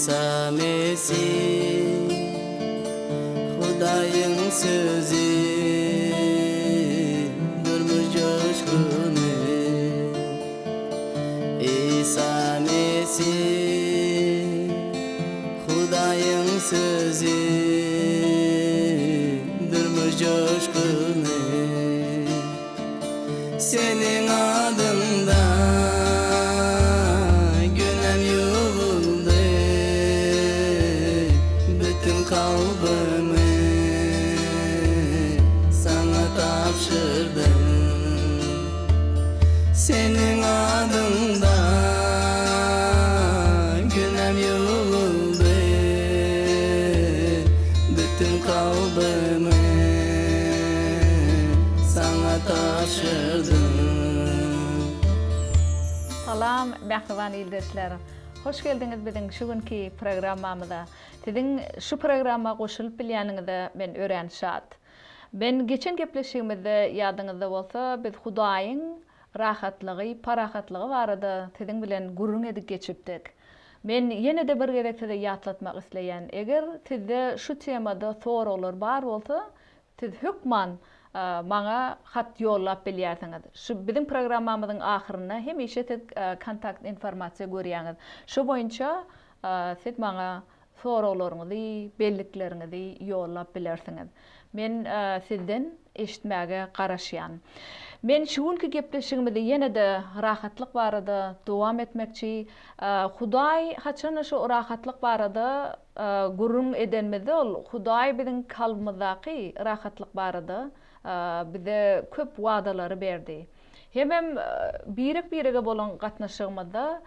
Isa Mesih Hudaýyň sözi Durmuş joşguny Isa Mesih Hudaýyň sözi Durmuş joşguny Seniň adyňda günäm ýuwuldy, Bütin kalbymy Saňa tabşyrdym. Seniň adyňda günäm ýuwuldy, Bütin kalbymy Saňa tabşyrdym. Salam mähriban ildeşler! Hoş geldiňiz biziň şu günki programmamyza. Siziň şu programma goşulyp bilýäniňize men örän şat. Men geçen gepleşigimizde ýadyňyzda bolsa biz Hudaýyň rahatlygy, parahatlygy barada siziň bilen gürrüň edip geçipdik. Men ýene-de bir gezek size ýatlatmak isleýän, eger sizde şu temada soraglar bar bolsa, siz hökman maňa hat ýollap bilýärsiňiz. Şu biziň programmamyzyň ahyrynda hemişe siz kontakt informasiýa görýäňiz. Şo boýunça siz maňa soraglaryňyzy, bellikleriňizi ýollap bilersiňiz. Men sizden eşitmäge garaşýan. Men şu günki gepleşigimizi ýene-de rahatlyk barada dowam etmekçi. Hudaý haçanda şu rahatlyk barada gürrüň edenimizde ol Hudaý biziň kalbymyzdaky rahatlyk barada bize köp wadalary berdi. Hemem birek-birege bolan gatnaşygymyzda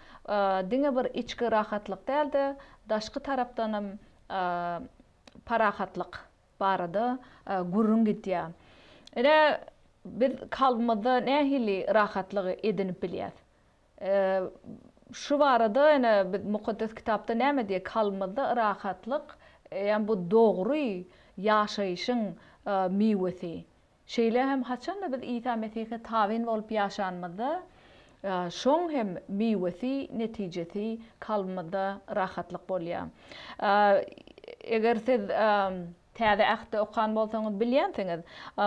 diňe bir içki rahatlyk däl-de, daşky tarapdanam parahatlyk barada gürrüň gidýär. Ine, biz kalbymyzda nähili rahatlygy edinip bilýäs? Şu barada ine biz Mukaddes Kitapda näme diýýär? Kalbymyzda rahatlyk, ýagny bu dogry ýaşaýşyň miwesi. Şeýle hem haçanda biz Isa Mesihe tabyn bolup ýaşanymyzda, şoň hem miwesi, netijesi kalbymyzda rahatlyk bolýar. Eger siz Täze Ähtde okan bolsaňyz bilýänsiňiz,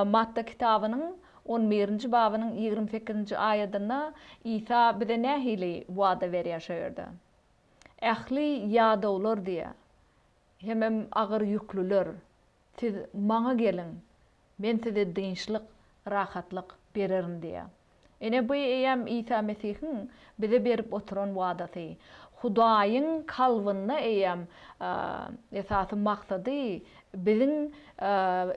Matta kitabynyň on birinji babynyň 28-nji aýadynda Isa bize nähili wada berýär şo ýerde? Ähli ýadawlar diýýär, hemem agyr ýüklüler, Siz Maňa geliň, Men size dynçlyk, rahatlyk bererin diýýär. Ine, bu eýýäm Isa Mesihiň bize berip oturan wadasy. Hudaýyň kalbynda eýýäm esasy maksady biziň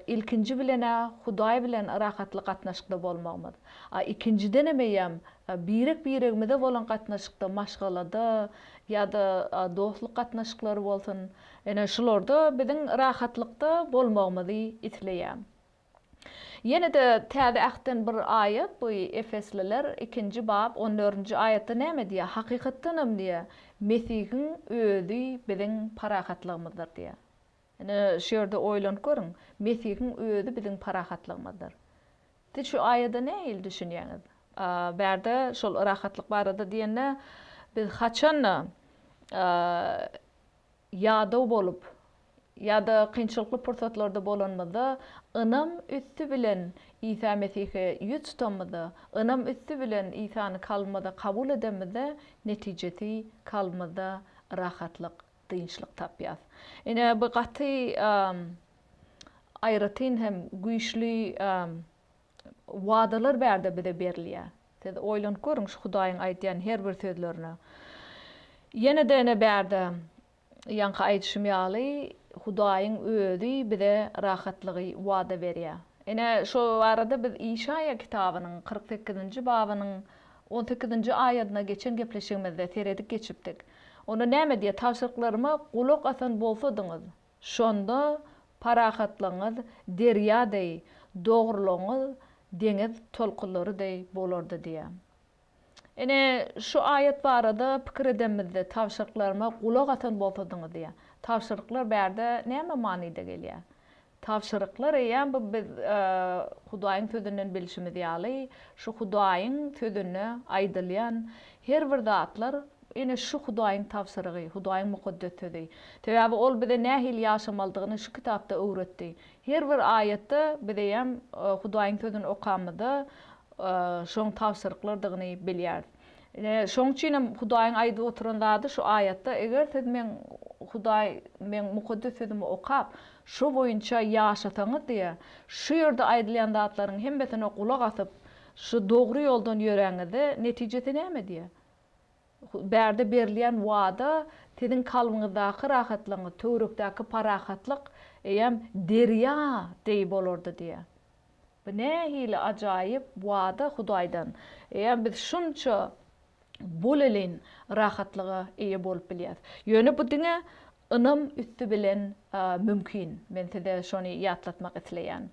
ilkinji bilen-ä Hudaý bilen rahatly gatnaşykda bolmagymyz. A ikinjidenem eýýäm birek-biregimize bolan gatnaşykda, maşgalada ýa-da dostluk gatnaşyklary bolsun, Ine, şularda biziň rahatlykda bolmagymyzy isleýär. Ýene-de Täze Ähtden bir aýat, bu Efesliler ikinji bap, on dördünji aýatda näme diýýär? Hakykatdanam diýýär, Mesihiň Özi biziň parahatlygymyzdyr diýýär. Ine, şu ýerde oýlanyp görüň, Mesihiň Özi biziň parahatlygymyzdyr. Siz şu aýada nähili düşünýäňiz? Bärde şol rahatlyk barada diýende, biz haçan-da ýadaw bolup ýa-da kynçylykly pursatlarda bolanymyzda, ynam üsti bilen Isa Mesihe ýüz tutanymyzda, ynam üsti bilen Isany kalbymyza kabul edenimizde, netijesi kalbymyzda rahatlyk, dynçlyk tapýas. Ine, bu gaty aýratyn hem güýçli Wadalar bärde bize berilýär. Siz oýlanyp görüň şu Hudaýyň aýdýan her bir sözlerine. Ýene-de ine bärde ýaňky aýdyşym ýaly Hudaýyň özi bize rahatlygy wada berýär. Ine şo barada biz Işaýa kitabynyň 48-nji babynyň 18-nji aýadyna geçen gepleşigimizde seredip geçipdik. Onda näme diýýär? Tabşyryklaryma gulak asan bolsadyňyz, Şonda parahatlygyňyz derýa deý, dogrulygyňyz deňiz tolkunlary deý bolardy diýýär. Ine, şu aýat barada pikir edenimizde, tabşyryklaryma gulak asan bolsadyňyz diýýär. Tabşyryklar bärde näme manyda gelýär? Tabşyryklar eýýäm bu biz Hudaýyň Sözünden bilşimiz ýaly, şu Hudaýyň Sözünde aýdylýan her bir zatlar. Ine şu Hudaýyň tabşyrygy, Hudaýyň Mukaddes Sözi. Sebäbi Ol bize nähili ýaşamalydygyny şu kitapda öwretdi. Her bir aýatda biz eýýäm Hudaýyň Sözüni okamyzda şoň tabşyryklardygyny bilýäris. Ine, şoň üçin hem Hudaýyň aýdyp oturan zady şu aýatda, eger siz meň Hudaý, meň Mukaddes Sözümi okap, şo boýunça ýaşasaňyz diýýär, şu ýerde aýdylýan zatlaryň hemmesine gulak asyp, şu dogry ýoldan ýöräňizde, netijesi näme diýýär? Bärde berilýän wada siziň kalbyňyzdaky rahatlygyňyz, töwerekdäki parahatlyk eýýäm derýa deý bolardy diýýär. Bu nähili ajaýyp wada Hudaýdan! Eýýäm biz şunça bolelin rahatlyga eýe bolup bilýäris. Ýöne bu diňe ynam üsti bilen mümkin. Men size şony ýatlatmak isleýän.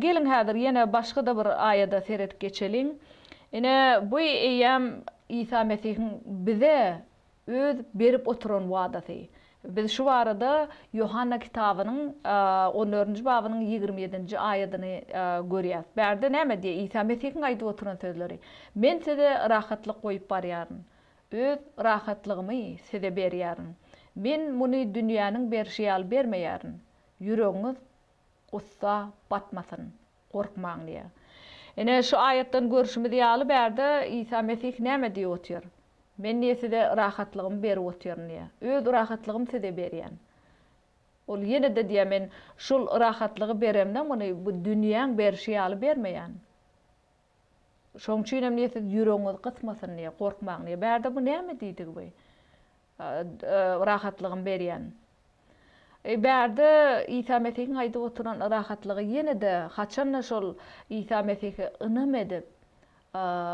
Geliň häzir ýene başga-da bir aýada seredip geçeliň. Ine, bu eýýäm Isa Mesihiň bize Öz berip oturan wadasy. Biz şu barada Ýohanna kitabynyň on dördünji babynyň 20 ýedinji aýadyny görýäris. Bärde näme diýýär? Isa Mesihiň aýdyp oturan sözleri, Men size rahatlyk goýup barýaryn. Öz rahatlygymy size berýärin. Men muny dünýäniň berşi ýaly bermeýärin. Ýüregiňiz gussa batmasyn, gorkmaň diýýär. Ine, şu aýatdan görşümiz ýaly, bärde Isa Mesih näme diýip otyr? Men diýýär, size rahatlygymy berip otyryn diýýär. Öz rahatlygymy size berýän. Ol ýene-de diýýär, men şol rahatlygy beremde muny bu dünýäň berşi ýaly bermeýän. Şoň üçin hem diýýär, siz ýüregiňiz gysmasyn diýýär, gorkmaň diýýär. Bärde bu näme diýdigi bu? Rahatlygymy berýän. E, bärde Isa Mesihiň aýdyp oturan rahatlygy ýene-de haçanda şol Isa Mesihe ynam edip,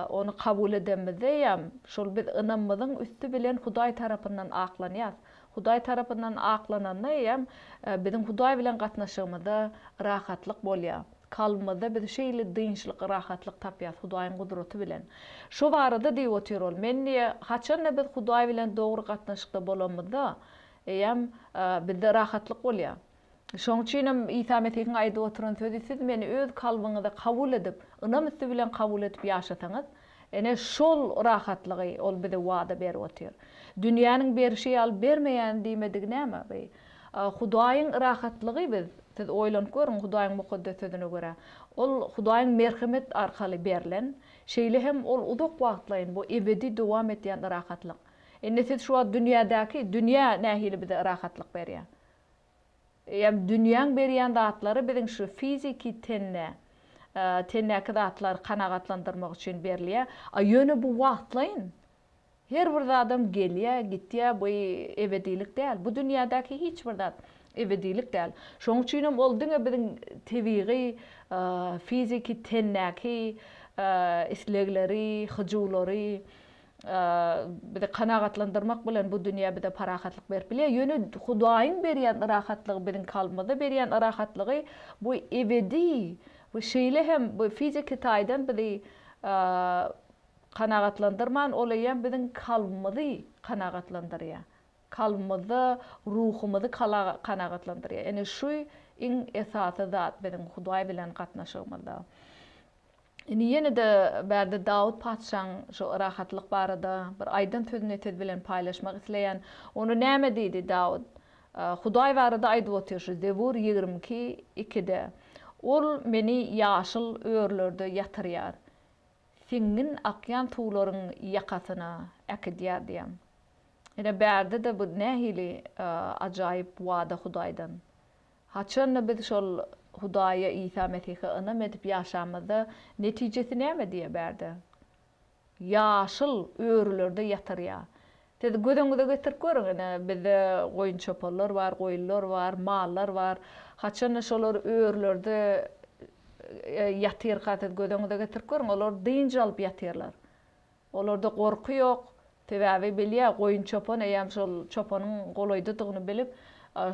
Ony kabul edenimizde eýýäm şol biz ynamymyzyň üsti bilen Hudaý tarapyndan aklanýarys. Hudaý tarapyndan aklananda eýýäm biziň Hudaý bilen gatnaşygymyzda rahatlyk bolýar. Kalbymyzda biz şeýle dynçlyk, rahatlyk tapýarys Hudaýyň gudraty bilen. Şo barada diýip otyr ol, Men diýýär, haçanda biz Hudaý bilen dogry gatnaşykda bolanymyzda, eýýäm bizde rahatlyk bolýar. Şonuň üçin hem Isa Mesihiň aýdyp oturan sözi siz meni öz kalbyňyza kabul edip, ynam üsti bilen kabul edip ýaşasaňyz, ine şol rahatlygy ol bize wada berip otyr. Dünýäniň berişi ýaly bermeýän diýmedigi näme bu? Hudaýyň rahatlygy biz, siz oýlanyp görüň Hudaýyň Mukaddes Sözüne görä, ol Hudaýyň merhemet arkaly berlen, şeýle hem ol uzak wagtlaýyn bu ebedi dowam etýän rahatlyk. Indi siz şu wagt dünýädäki, dünýä nähili bize rahatlyk berýär? Eýýäm dünýäň berýän zatlary biziň şu fiziki tende, tendäki zatlary kanagatlandyrmak üçin berilýär. A ýöne bu wagtlaýyn. Her bir zadam gelýär, gitýär, bu ebedilik däl. Bu dünýädäki hiç bir zat ebedilik däl. Şonuň üçinem ol diňe biziň tebigy fiziki tendäki islegleri, hyjuwlary, bizi kanagatlandyrmak bilen bu dünýä bize parahatlyk berip bilýär. Ýöne Hudaýyň berýän rahatlygy, biziň kalbymyzda berýän rahatlygy bu ebedi we şeýle hem bu fiziki taýdan bizi kanagatlandyrman, ol eýýäm biziň kalbymyzy kanagatlandyrýar. Kalbymyzda ruhumyzy kanagatlandyrýar. Ine şu iň esasy zat biziň Hudaý bilen gatnaşygymyzda. Indi ýene-de bärde Dawut patyşaň şu rahatlyk barada bir aýdan sözüni siz bilen paýlaşmak isleýän. Onda näme diýdi Dawut? Hudaý barada aýdyp otyr şu Zebur 22, ikide. Ol meni ýaşyl örülerde ýatyrýar. Siňňin akýan suwlaryň ýakasyna äkidýär diýen. Ine bärde-de bu nähili ajaýyp wada Hudaýdan. Haçanda biz şol Hudaýa Isa Mesihe ynam edip ýaşamyzda netijesi näme diýýär bärde? Ýaşyl örülerde ýatyrýar. Siz göz öňüňize getirip görüň ine bizde goýun çopanlar bar, goýunlar bar, mallar bar. Haçanda şolar örülerde ýatyrka siz göz öňüňize getirip görüň olar dynç alyp ýatyrlar. Olarda gorky ýok, sebäbi bilýär, goýun çopan eýýäm şol çopanyň golaýdadygyny bilip,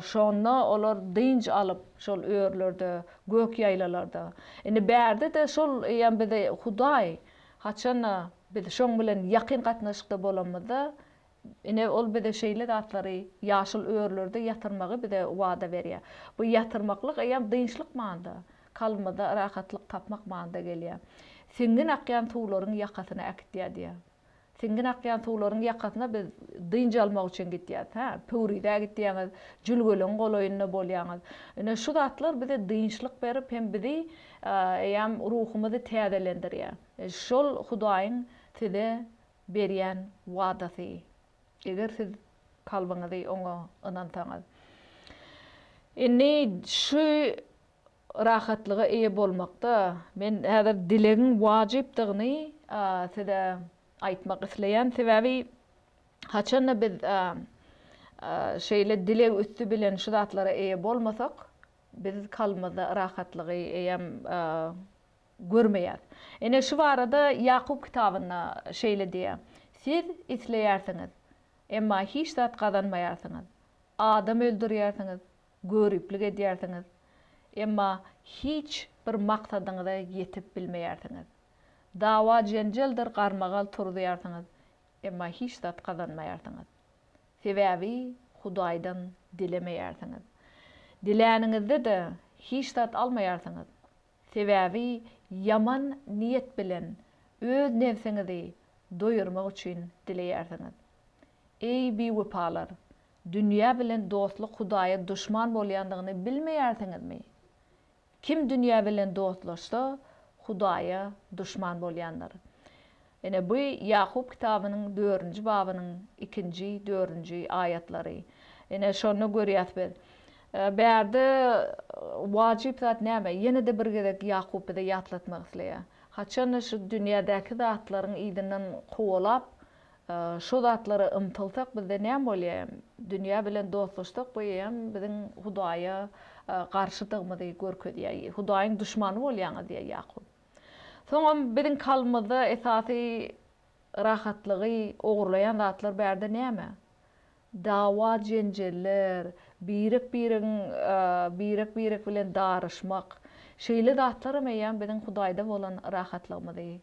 şonda olar dynç alyp, şol örülerde, gök ýaýlalarda. Indi bärde-de şol eýýäm bizi Hudaý, haçan-da biz şoň bilen ýakyn gatnaşykda bolanymyzda, ine, ol bize şeýle zatlary, ýaşyl örülerde ýatyrmagy bize wada berýär. Bu ýatyrmaklyk eýýäm dynçlyk manyda. Kalbymyzda rahatlyk tapmak manyda gelýär. Siňňin akýan suwlaryň ýakasyna äkitýär diýýär. Siňňin akýan suwlaryň ýakasyna biz dynç almak üçin gidýäs, hä? Pöwrizä gidýäňiz, jülgeleň golaýynda bolýaňyz. Ine, şu zatlar bize dynçlyk berip hem bizi eýýäm ruhumyzy täzelendirýär. Şol Hudaýyň size berýän wadasy. Eger siz kalbyňyzy Oňa ynansaňyz. Indi şu rahatlyga eýe bolmakda men häzir dilegiň wajypdygyny size aýtmak isleýän. Sebäbi haçanda biz şeýle dileg üsti bilen şu zatlara eýe bolmasak, biz kalbymyzda rahatlygy eýýäm görmeýäris. Ine şu barada Ýakup kitabynda şeýle diýýär, Siz isleýärsiňiz, emma hiç zat gazanmaýarsyňyz. Adam öldürýärsiňiz, göriplik edýärsiňiz, emma hiç bir maksadyňyza ýetip bilmeýärsiňiz. Dawa-jenjeldir garmagal turuzýarsyňyz, emma hiç zat gazanmaýarsyňyz. Sebäbi Hudaýdan dilemeýärsiňiz. Diläniňizde-de hiç zat almaýarsyňyz. Sebäbi ýaman niýet bilen öz nebsiňizi doýurmak üçin dileýärsiňiz. Eý, biwepalar! Dünýä bilen dostluk Hudaýa duşman bolýandygyny bilmeýärsiňizmi? Kim dünýä bilen dostlaşsa, Hudaýa duşman bolýandyr. Ine, bu Ýakup kitabynyň dördünji babynyň ikinji, dördünji aýatlary. Ine, şonda görýäs biz. Bärde wajyp zat näme? Ýene-de bir gezek Ýakup bize ýatlatmak isleýär. Haçanda şu dünýädäki zatlaryň yzyndan kowalap, Şo zatlara ymtylsak bizde näme bolýa? Dünýä bilen dostlaşsak bu eýýäm biziň Hudaýa garşydygymyzy görkezýär. Hudaýyň duşmany bolýaňyz diýýär Ýakup. Soňam biziň kalbymyzda esasy rahatlygy ogurlaýan zatlar bärde näme? Dawa-jenjeller, birek-biregiň birek-birek bilen daryşmak. Şeýle zatlaram eýýäm biziň Hudaýda bolan rahatlygymyzy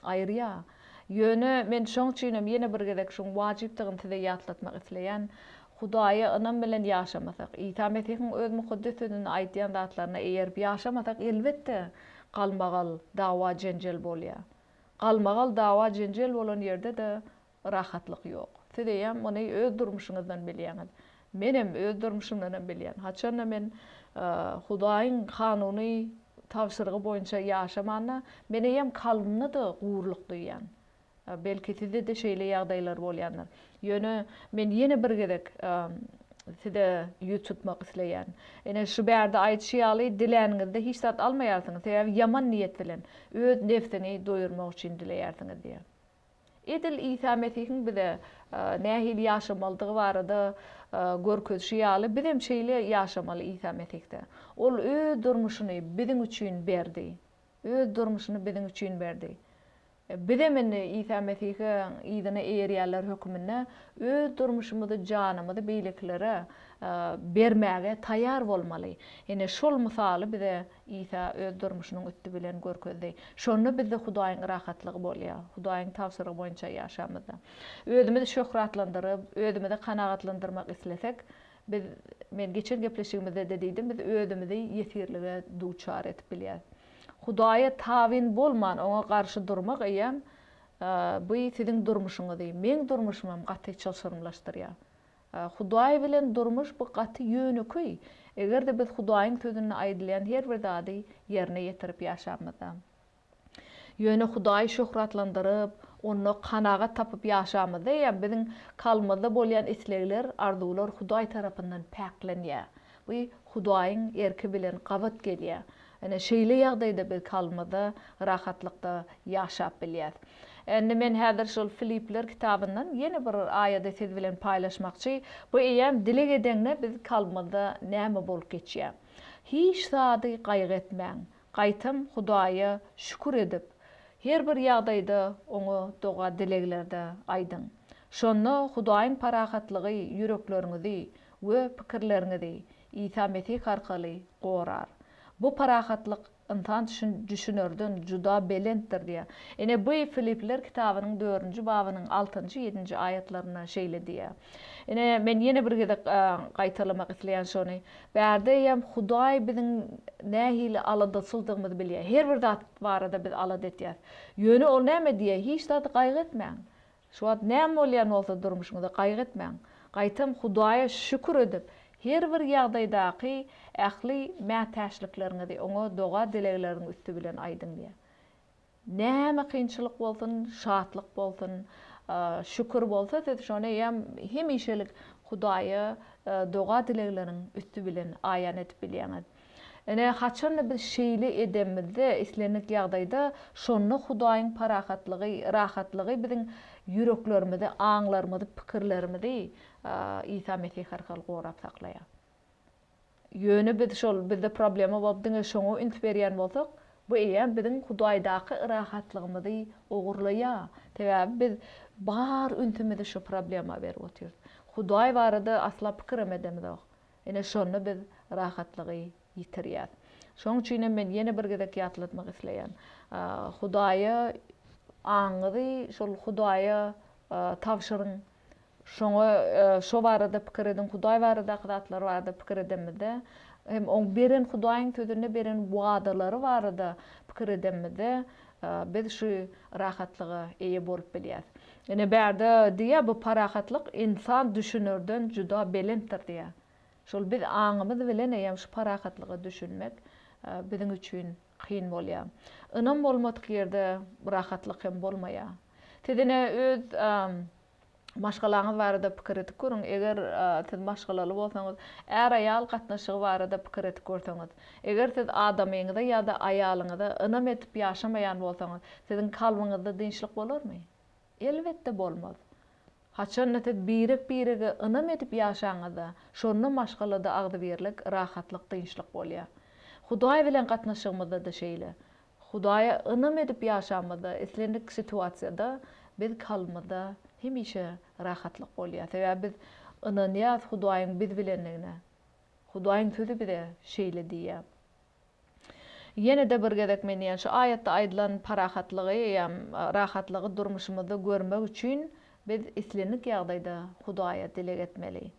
aýyrýar. Ýöne men şoň üçinem ýene bir gezek şuň wajypdygyny size ýatlatmak isleýän, Hudaýa ynam bilen ýaşamasak, Isa Mesihiň Öz Mukaddes Sözünde aýdýan zatlaryna eýerip ýaşamasak, elbetde, galmagal, dawa-jenjel bolýar. Galmagal, dawa-jenjel bolan ýerde-de Rahatlyk ýok. Siz eýýäm muny öz durmuşyňyzdan bilýäňiz. Menem öz durmuşymdanam bilýän. Haçanda men Hudaýyň kanuny tabşyrygy boýunça ýaşamanda, men eýýäm kalbymda-da gurylyk duýýan. Belki sizde-de şeýle ýagdaýlar bolýandyr. Ýöne men ýene bir gezek size ýüz tutmak isleýän. Ine, şu bärde aýdyşy ýaly, diläniňizde hiç zat almaýarsyňyz, sebäbi ýaman niýet bilen, öz nebsiňi doýurmak üçin dileýärsiňiz diýýär. Edil Isa Mesihiň bize nähili ýaşamalydygy barada görkezişi ýaly, bizem şeýle ýaşamaly Isa Mesihde. Ol öz durmuşyny biziň üçin berdi. Öz durmuşyny biziň üçin berdi. Bizem indi Isa Mesihe yzyna eýerýänler höküminde öz durmuşymyzy, janymyzy beýlekilere bermäge taýýar bolmaly. Ine, şol mysaly bize Isa öz durmuşynyň üsti bilen görkezdi. Şonda bizde Hudaýyň rahatlygy bolýar, Hudaýyň tabşyrygy boýunça ýaşamyzda. Özümizi şöhratlandyryp, özümizi kanagatlandyrmak islesek, biz, men geçen gepleşigimizde-de diýdim, biz özümizi ýesirlige duçar edip bilýäris. Hudaýa tabyn bolman, oňa garşy durmak eýýäm, bu siziň durmuşyňyzy, meň durmuşymam gaty çylşyrymlaşdyrýar. Hudaý bilen durmuş bu gaty ýönekeý, eger-de biz Hudaýyň Sözünde aýdylýan her bir zady ýerine ýetirip ýaşamyzda. Ýöne Hudaýy şöhratlandyryp, Onda kanagat tapyp ýaşamyzda eýýäm biziň kalbymyzda bolýan islegler, arzuwlar Hudaý tarapyndan päklenýär. Bu Hudaýyň erki bilen gabat gelýär. Ine, şeýle ýagdaýda biz kalbymyzda rahatlykda ýaşap bilýäs. Indi men häzir şol Filipler kitabyndan ýene bir aýady siz bilen paýlaşmakçy. Bu eýýäm dileg edeňde biz kalbymyzda näme bolup geçýär. Hiç zady gaýgy etmäň, gaýtam Hudaýa şükür edip, her bir ýagdaýda Oňa doga-dileglerde aýdyň. Şonda Hudaýyň parahatlygy ýürekleriňizi we pikirleriňizi Isa Mesih arkaly gorar. Bu parahatlyk. Ynsan düşünerden juda belentdir diýýär. Ine, bu Filipliler kitabynyň dördünji babynyň altynjy, ýedinji aýatlarynda şeýle diýýär. Ine, men ýene bir gezek gaýtalamak isleýän şony. Bärde eýýäm Hudaý biziň nähili aladaçyldygymyzy bilýär. Her bir zat barada biz alada etýäris. Ýöne ol näme diýýär? Hiç zady gaýgy etmäň. Şu wagt näme bolýan bolsa durmuşyňyzda gaýgy etmäň. Gaýtam Hudaýa şükür edip, her bir ýagdaýdaky ähli mätäçlikleriňizi Oňa doga-dilegleriň üsti bilen aýdyň diýýär. Näme kynçylyk bolsun, şatlyk bolsun, şükür bolsa siz şony eýýäm hemişelik Hudaýa doga-dilegleriň üsti bilen aýan edip bilýäňiz. Ine, haçanda biz şeýle edemizde, islendik ýagdaýda, şonda Hudaýyň parahatlygy, rahatlygy biziň ýüreklerimizi, aňlarymyzy, pikirlerimizi Isa Mesih arkaly gorap saklaýar. Ýöne biz şol bizde problema bolup diňe şoňa üns berýän bolsak, bu eýýäm biziň Hudaýdaky rahatlygymyzy ogurlaýar. Sebäbi biz bar ünsümizi şu problema berip otyrys. Hudaý barada asla pikirem edemizok. Ine, şonda biz rahatlygy ýitirýäs. Şonuň üçin hem men ýene bir gezek ýatlatmak isleýän. Hudaýa aňyňyzy şol Hudaýa tabşyryň. Şoňa şo barada pikir ediň, Hudaý baradaky zatlar barada pikir edenimizde, hem oň beren Hudaýyň sözünde beren wadalary barada pikir edenimizde, biz şu rahatlyga eýe bolup bilýäs. Ine bärde diýýär bu parahatlyk ynsan düşünerden juda belentdir diýýär. Şol biz aňymyz bilen eýýäm şu parahatlyga düşünmek biziň üçin kyn bolýar. Ynam bolmadyk ýerde rahatlyk hem bolmaýar. Siz ine öz maşgalaňyz barada pikir edip görüň, eger siz maşgalaly bolsaňyz, är-aýal gatnaşygy barada pikir edip görseňiz, eger siz adamyňyza ýa-da aýalyňyza ynam edip ýaşamaýan bolsaňyz, siziň kalbyňyzda dynçlyk bolarmy? Elbetde bolmaz. Haçanda siz birek-birege ynam edip ýaşaňyzda, şonda maşgalada agzybirlik, rahatlyk, dynçlyk bolýar. Hudaý bilen gatnaşygymyzda-da şeýle. Hudaýa ynam edip ýaşamyzda, islendik situasiýada biz kalbymyzda hemişe rahatlyk bolýar. Sebäbi biz ynanýarys Hudaýyň biz bilendigine. Hudaýyň sözi bize şeýle diýýär. Ýene-de bir gezek men diýýän, şu aýatda aýdylan parahatlygy ýa rahatlygy durmuşymyzda görmek üçin biz islendik ýagdaýda Hudaýa dileg etmeli.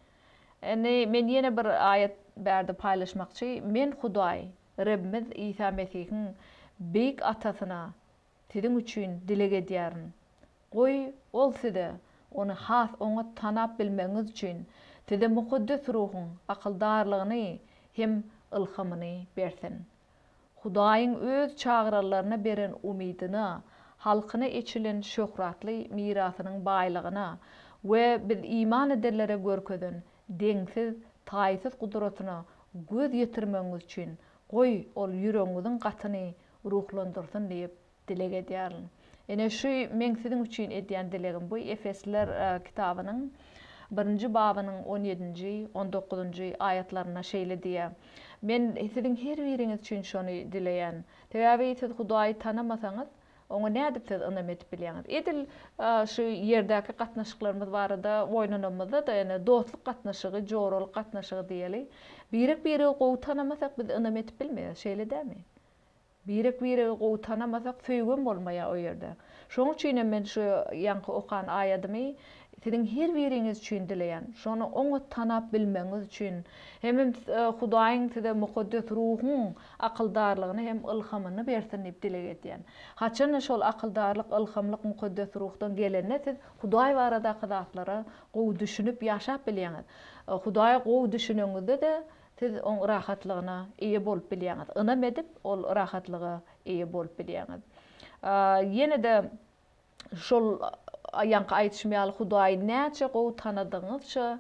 Indi men ýene bir aýat bärde paýlaşmakçy, Men Hudaý, Rebbimiz Isa Mesihiň beýik Atasyna siziň üçin dileg edýärin. Goý, Ol size Ony has oňat tanap bilmegiňiz üçin, size Mukaddes Ruhuň akyldarlygyny hem ylhamyny bersin. Hudaýyň Öz çagyranlaryna beren umydyna, halkyna eçilen şöhratly mirasynyň baýlygyna we biz iman edenlere görkezen deňsiz, taýsyz gudratyna göz ýetirmegiňiz üçin, goý, Ol ýüregiňiziň gatyny ruhlandyrsyn diýip dileg edýärin. Ine, şu meň siziň üçin edýän dilegim. Bu Efesliler kitabynyň birinji babynyň on ýedinji, on dokuzynjy aýatlarynda şeýle diýýär. Men siziň her biriňiz üçin şony dileýän. Sebäbi siz Hudaýy tanamasaňyz, Oňa nädip siz ynam edip bilýäňiz? Edil şu ýerdäki gatnaşyklarymyz barada oýlanamyzda-da, ine, dostluk gatnaşygy, joralyk gatnaşygy diýeli. Birek-biregi gowy tanamasak, biz ynam edip bilmeýäris, şeýle dälmi? Birek-biregi gowy tanamasak söýgem bolmaýar o ýerde. Şoň üçinem men şu ýaňky okan aýadymy siziň her biriňiz üçin dileýän. Şony oňat tanap bilmegiňiz üçin hemem Hudaýyň size Mukaddes Ruhuň akyldarlygyny hem ylhamyny bersin diýip dileg edýän. Haçanda şol akyldarlyk, ylhamlyk Mukaddes Ruhdan gelende siz Hudaý baradaky zatlara gowy düşünip ýaşap bilýäňiz. Hudaýa gowy düşüneňizde-de Siz oň rahatlygyna eýe bolup bilýäňiz. Ynam edip, ol rahatlyga eýe bolup bilýäňiz. Ýene-de şol ýaňky aýdyşym ýaly Hudaýy näçe gowy tanadygyňyzça,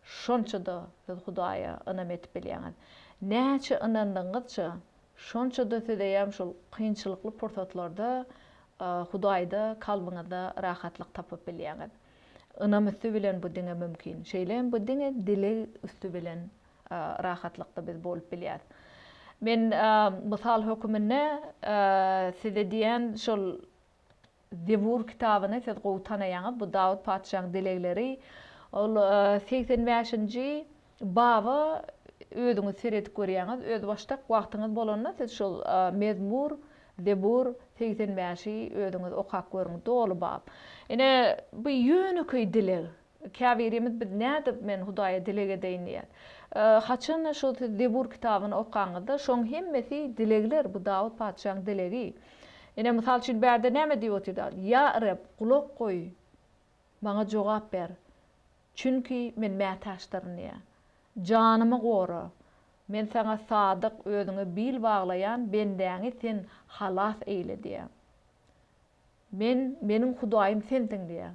şonça-da siz Hudaýa ynam edip bilýäňiz. Näçe ynandygyňyzça, şonça-da siz eýýäm şol kynçylykly pursatlarda Hudaýda kalbyňyzda rahatlyk tapyp bilýäňiz. Ynam üsti bilen bu diňe mümkin. Şeýle hem bu diňe dileg üsti bilen rahatlykda biz bolup bilýäris. Men mysal höküminde size diýen şol Zebur kitabyny siz gowy tanaýaňyz, bu Dawut patyşaň dilegleri. Ol 85-nji baba. özüňiz seredip görýäňiz, özbaşdak wagtyňyz bolanda siz şol Mezmur, Zebur 85-i özüňiz okap görüň, doly bap. Ine, bu ýönekeý dileg. Käbirimiz biz nädip men Hudaýa dileg edeýin diýýäs. Haçanda şol siz Zebur kitabyny okaňyzda, şoň hemmesi dilegler, bu Dawut patyşaň dilegi. Ine, mysal üçin, bärde näme diýip otyr Dawut? Ýa Reb, gulak goý, maňa jogap ber, çünki men mätäçdirin diýýär. Janymy gora. Men saňa sadyk, özüňe bil baglaýan bendäňi sen halas eýle diýýär. Men, meniň Hudaýym Sensiň diýýär.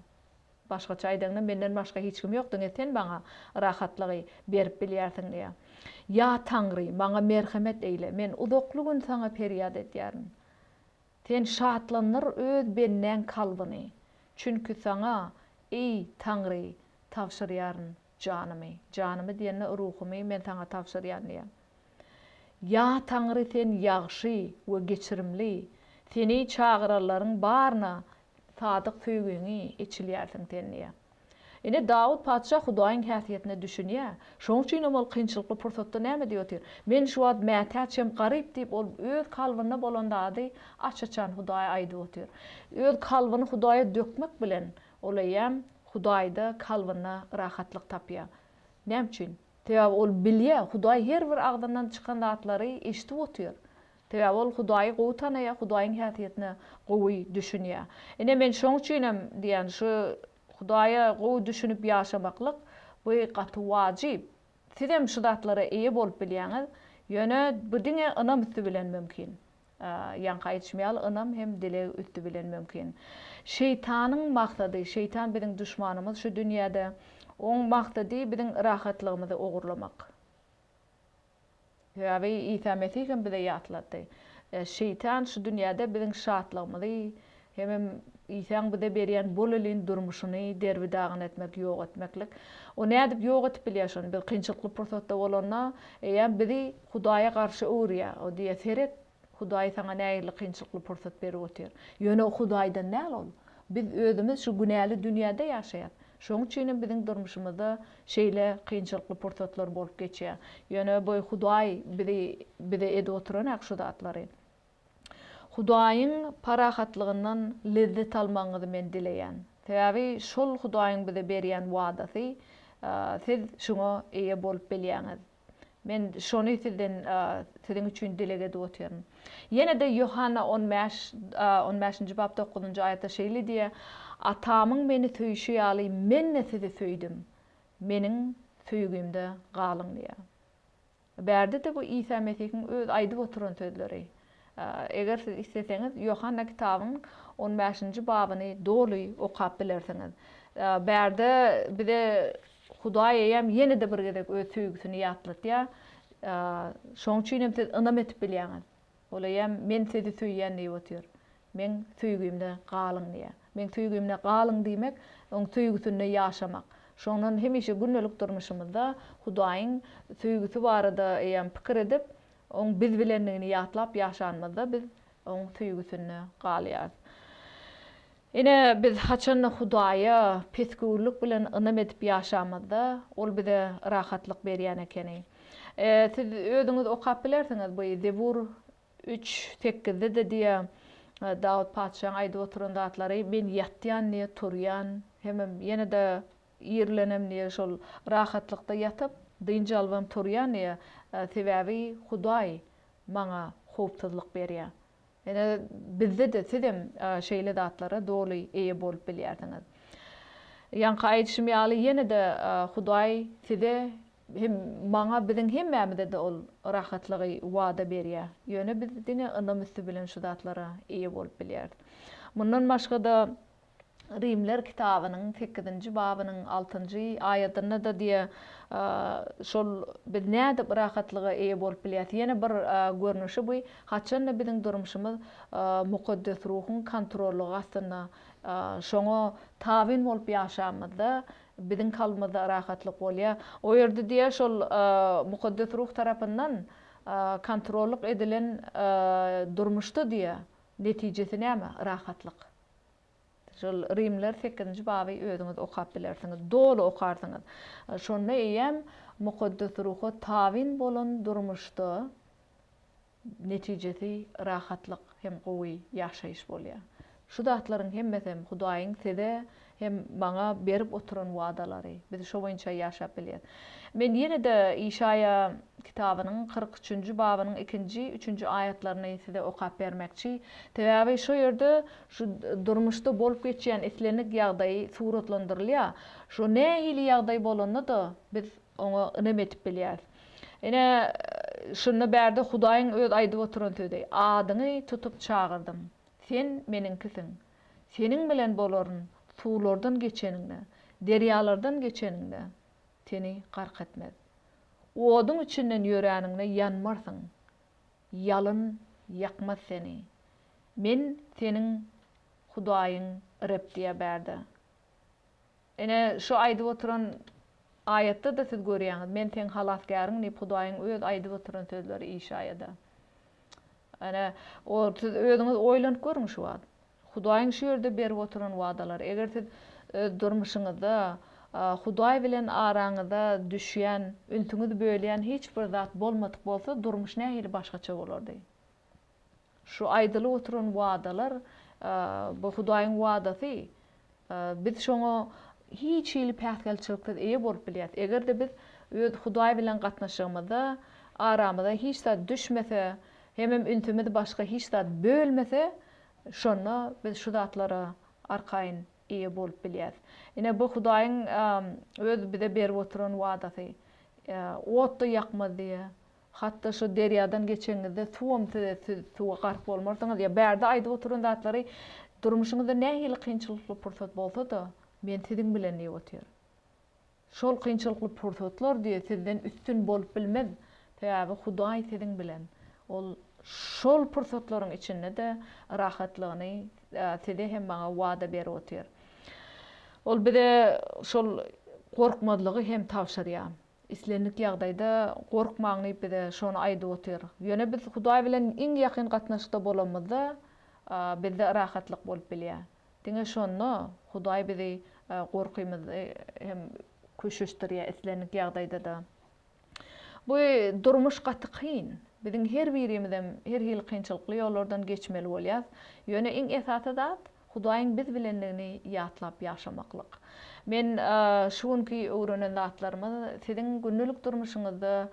Başgaça aýdaňda, menden başga hiç kim ýok, diňe Sen maňa rahatlygy berip bilýärsiň diýýär. Ýa Taňry, maňa merhemet eýle, men uzakly gün Saňa perýat edýärin. Sen şatlandyr Öz bendäň kalbyny, çünki Saňa, eý, Taňry, tabşyrýaryn janymy. Janymy diýende, ruhumy men Saňa tabşyrýan diýýär. Ýa Taňry sen ýagşy we geçirimli, Seni çagyranlaryň baryna sadyk söýgiňi eçilýärsiň sen diýýär. Ine Dawut patyşa Hudaýyň häsiýetine düşünýär. Şonuň üçin hem ol kynçylykly pursatda näme diýip otyr? Men şu wagt mätäç hem garyp diýip ol öz kalbynda bolan zady aç-açan Hudaýa aýdyp otyr. Öz kalbyny Hudaýa dökmek bilen ol eýýäm Hudaýda kalbynda rahatlyk tapýar. Näme üçin? Sebäbi ol bilýär, Hudaý her bir agzyndan çykan zatlary eşidip otyr. Sebäbi ol Hudaýy gowy tanaýar, Hudaýyň häsiýetine gowy düşünýär. Ine, men şoň üçinem diýýän, şu Hudaýa gowy düşünip ýaşamaklyk bu gaty wajyp. Sizem şu zatlara eýe bolup bilýäňiz, ýöne bu diňe ynam üsti bilen mümkin. Ýaňky aýdyşym ýaly ynam hem dileg üsti bilen mümkin. Şeýtanyň maksady, şeýtan biziň duşmanymyz şu dünýäde. Oň maksady biziň rahatlygymyzy ogurlamak. Sebäbi Isa Mesih hem bize ýatlatdy. Şeýtan şu dünýäde biziň şatlygymyzy hemem Isaň bize berýän bolelin durmuşyny derbi-dagyn etmek, ýok etmeklik. O nädip ýok edip bilýär şony? Biz kynçylykly pursatda bolanda, eýýäm bizi Hudaýa garşy öwürýär. O diýýär, Seret, Hudaý saňa nähili kynçylykly pursat berip otyr. Ýöne o Hudaýdan däl ol. Biz özümiz şu günäli dünýäde ýaşaýas. Şonuň üçin hem biziň durmuşymyzda şeýle kynçylykly pursatlar bolup geçýär. Ýöne bu Hudaý bizi bize edip oturan-ak şu zatlary. Hudaýyň parahatlygyndan lezzet almagyňyzy men dileýän. Sebäbi şol Hudaýyň bize berýän wadasy, siz şuňa eýe bolup bilýäňiz. Men şony sizden, siziň üçin dileg edip otyryn. Ýene-de Ýohanna on bäş, on bäşinji bap dokuzynjy aýatda şeýle diýýär, Atamyň Meni söýşi ýaly, Men-de sizi söýdüm. Meniň söýgimde galyň diýýär. Bärde-de bu Isa Mesihiň öz aýdyp oturan sözleri. Eger siz isleseňiz, Ýohanna kitabyň on bäşinji babyny doly okap bilersiňiz. Bärde bize Hudaý eýýäm ýene-de bir gezek öz söýgüsini ýatlatýar. Şonuň üçin hem siz ynam edip bilýäňiz. Ol eýýäm Men sizi söýýän diýip otyr. Meň söýgimde galyň diýýär. Meň söýgimde galyň diýmek, Oň söýgüsinde ýaşamak. Şondan hemişe gündelik durmuşymyzda Hudaýyň söýgüsi barada eýýäm pikir edip, Oň biz bilendigini ýatlap ýaşanymyzda biz Oň söýgüsinde galýarys. Ine, biz haçanda Hudaýa pesgöwünlik bilen ynam edip ýaşamyzda, Ol bize rahatlyk berýän ekeni. Siz özüňiz okap bilersiňiz bu Zebur Üç, sekizde-de diýýär, Dawut patyşaň aýdyp oturan zatlary, Men ýatýan diýýär, turýan, hemem ýene-de irlenem diýýär, şol rahatlykda ýatyp, dynç alybam turýan diýýär, sebäbi Hudaý maňa howpsuzlyk berýär. Ine, bizde-de, sizem şeýle zatlara doly eýe bolup bilýärsiňiz. Ýaňky aýdyşym ýaly, ýene-de Hudaý size Hem maňa biziň hemmämize-de ol rahatlygy wada berýär. Ýöne biz diňe ynam üsti bilen şu zatlara eýe bolup bilýäris. Mundan başga-da Rimler kitabynyň sekizinji babynyň altynjy aýadynda-da diýýär, şol biz nädip rahatlyga eýe bolup bilýäris? Ýene bir görnüşi bu, haçan-da biziň durmuşymyz Mukaddes Ruhuň kontrollygy astynda, şoňa tabyn bolup ýaşamyzda, Biziň kalbymyzda rahatlyk bolýar. O ýerde diýýär, şol Mukaddes Ruh tarapyndan kontrollyk edilen durmuşda diýýär, netijesi näme? Rahatlyk. Şol Rimliler sekizinji baby özüňiz okap bilersiňiz, doly okarsyňyz. Şonda eýýäm. Mukaddes Ruha tabyn bolan durmuşda netijesi rahatlyk hem gowy ýaşaýyş bolýar. Şu zatlaryň hemmesem Hudaýyň size hem maňa berip oturan wadalary. Biz şo boýunça ýaşap bilýäs. Men ýene-de Işaýa kitabynyň 43-nji babynyň ikinji, üçünji aýatlaryny size okap bermekçi. Sebäbi şo ýerde şu durmuşda bolup geçýän islendik ýagdaý suratlandyrylýar. Şo nähili ýagdaý bolanda-da biz oňa ynam edip bilýäris. Ine, şunda bärde Hudaýyň öz aýdyp oturan sözi, Adyňy tutup çagyrdym. Sen meniňkisiň. Seniň bilen bolaryn, suwlardan geçeniňde, derýalardan geçeniňde, seni gark etmez. Oduň içinden ýöräniňde ýanmarsyň, ýalyn ýakmaz seni. Men seniň Hudaýyň Reb diýýär bärde. Ine, şu aýdyp oturan aýatda-da siz görýäňiz, Men seň halasgäriň diýip Hudaýyň öz aýdyp oturan sözleri Işaýada. Ine, o siz özüňiz oýlanyp görüň şu wagt. Hudaýyň şu ýerde berip oturan wadalary, eger siz öz durmuşyňyzda Hudaý bilen araňyza düşýän, ünsüňizi bölýän hiç bir zat bolmadyk bolsa, durmuş nähili başgaça bolardy? Şu aýdylyp oturan wadalar, bu Hudaýyň wadasy. Biz şoňa hiç hili päsgelçiliksiz eýe bolup bilýäris. Eger-de biz öz Hudaý bilen gatnaşygymyzda aramyza hiç zat düşmese, hemem ünsümizi başga hiç zat bölmese, şonda biz şu zatlara arkaýyn eýe bolup bilýäris. Ine, bu Hudaýyň öz bize berip oturan wadasy. Ot-da ýakmaz diýýär. Hatda şo derýadan geçeňizde suwam size siz suwa gark bolmarsyňyz ýa bärde aýdyp oturan zatlary durmuşyňyzda nähili kynçylykly pursat bolsa-da men siziň bilen diýip otyr. Şol kynçylykly pursatlar diýe sizden üstün bolup bilmez. Sebäbi Hudaý siziň bilen. Ol şol pursatlaryň içinde-de rahatlygyny size hem maňa wada berip otyr. Ol bize şol gorkmazlygy hem tabşyrýar. Islendik ýagdaýda gorkmaň diýip bize şony aýdyp otyr. Ýöne biz Hudaý bilen iň ýakyn gatnaşykda bolanymyzda bizde rahatlyk bolup bilýär. Diňe şonda Hudaý bizi gorkymyzy hem köşeşdirýär islendik ýagdaýda-da. Bu durmuş gaty kyn. Biziň her birimizem her hili kynçylykly ýollardan geçmeli bolýas. Ýöne iň esasy zat Hudaýyň biz bilendigini ýatlap ýaşamaklyk. Men şu günki öwrenen zatlarymyz siziň gündelik durmuşyňyzda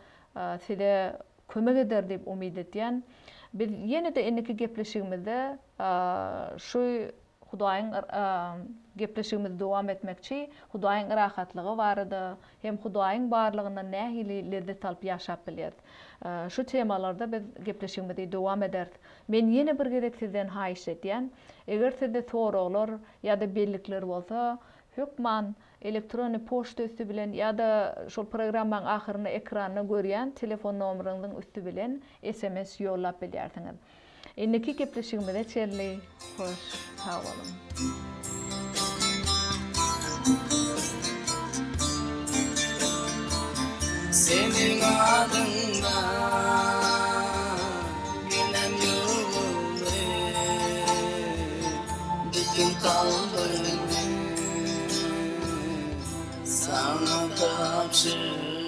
size kömek eder diýip umyt etýän. Biz ýene-de indiki gepleşigimizde şu Hudaýyň gepleşigimizi dowam etmekçi, Hudaýyň rahatlygy barada hem Hudaýyň barlygyndan nähili lezzet alyp ýaşap bilýäris. Şu temalarda biz gepleşigimizi dowam ederis. Men ýene bir gezek sizden haýyşt edýän, eger sizde soraglar ýa-da bellikler bolsa, hökman elektronnyý poçta üsti bilen ýa-da şol programmaň ahyrynda ekranda görýän telefon nomeryňyzyň üsti bilen sms ýollap bilýärsiňiz. Indiki gepleşigimize çenli hoş sag boluň. Seniň adyňda Günem ýuwuldy Bütin kalbymy Saňa tabşyrdym.